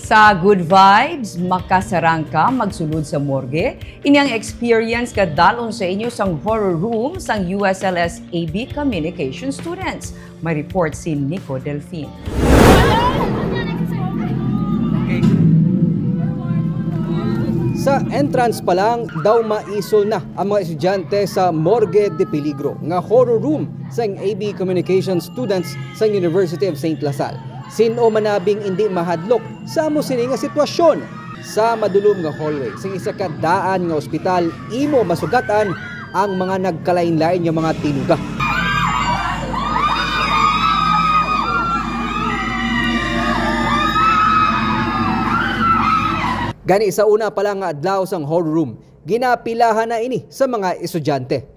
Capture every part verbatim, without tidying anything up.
Sa good vibes, makasarang ka magsulod sa morgue. Ini ang experience nga dalon sa inyo sang horror room sang U S L S A B Communication students. May report si Nico Delfin. Sa entrance pa lang, daw maisol na ang mga estudyante sa Morgue de Peligro nga horror room sang A B Communication students sa University of Saint La Salle. Sin-o man nabing indi mahadlok sa amo sini nga sitwasyon? Sa madulom nga hallway sa isa ka daan nga ospital, imo masugatan ang mga nagkalain-lain nga mga tinuga. Gani, sa una pa lang nga adlaw sang horror room, ginapilahan na ini sa mga estudyante.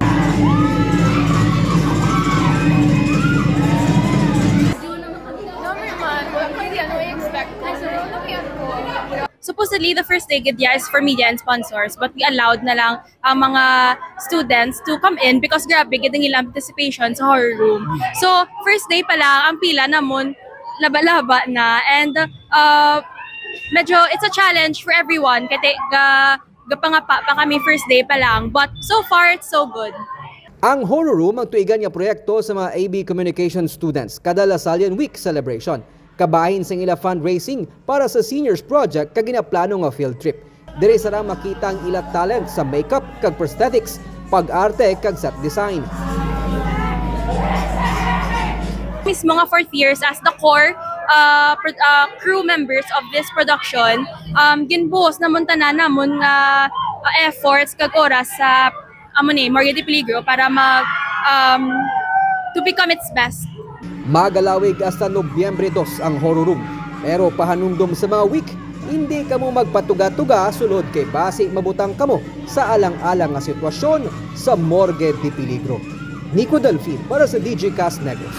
Supposedly, the first day gid, yeah, is for media and sponsors, but we allowed na lang ang mga students to come in because grabe gid ang ilang anticipation sa horror room. So, first day pa lang, ang pila namon, laba-laba na. And uh, medyo, it's a challenge for everyone. Kaya ga, gapangapa pa kami first day pa lang. But so far, it's so good. Ang Horror Room ang tuigan nga proyekto sa mga A B Communication students kada La Sallian Week celebration. Kabahin sang ila fundraising para sa Seniors Project kag ginaplano nga field trip. Diri sila makita ang ila talent sa makeup kag prosthetics, pag-arte kag set design. Mismo nga fourth years as the core uh, pro- uh, crew members of this production, um, ginbuhos namon tanan namon nga uh, efforts kag oras sa amo ni Morgue de Peligro para mag um, to become its best. Magalawig hasta Nobyembre dos ang Horror Room, pero pahanumdom sa mga week, hindi kamo magpatuga-tuga sulod kay basi mabutang kamo sa alang-alang nga sitwasyon sa Morgue de Peligro. Nico Delfin para sa D J Cast Negros.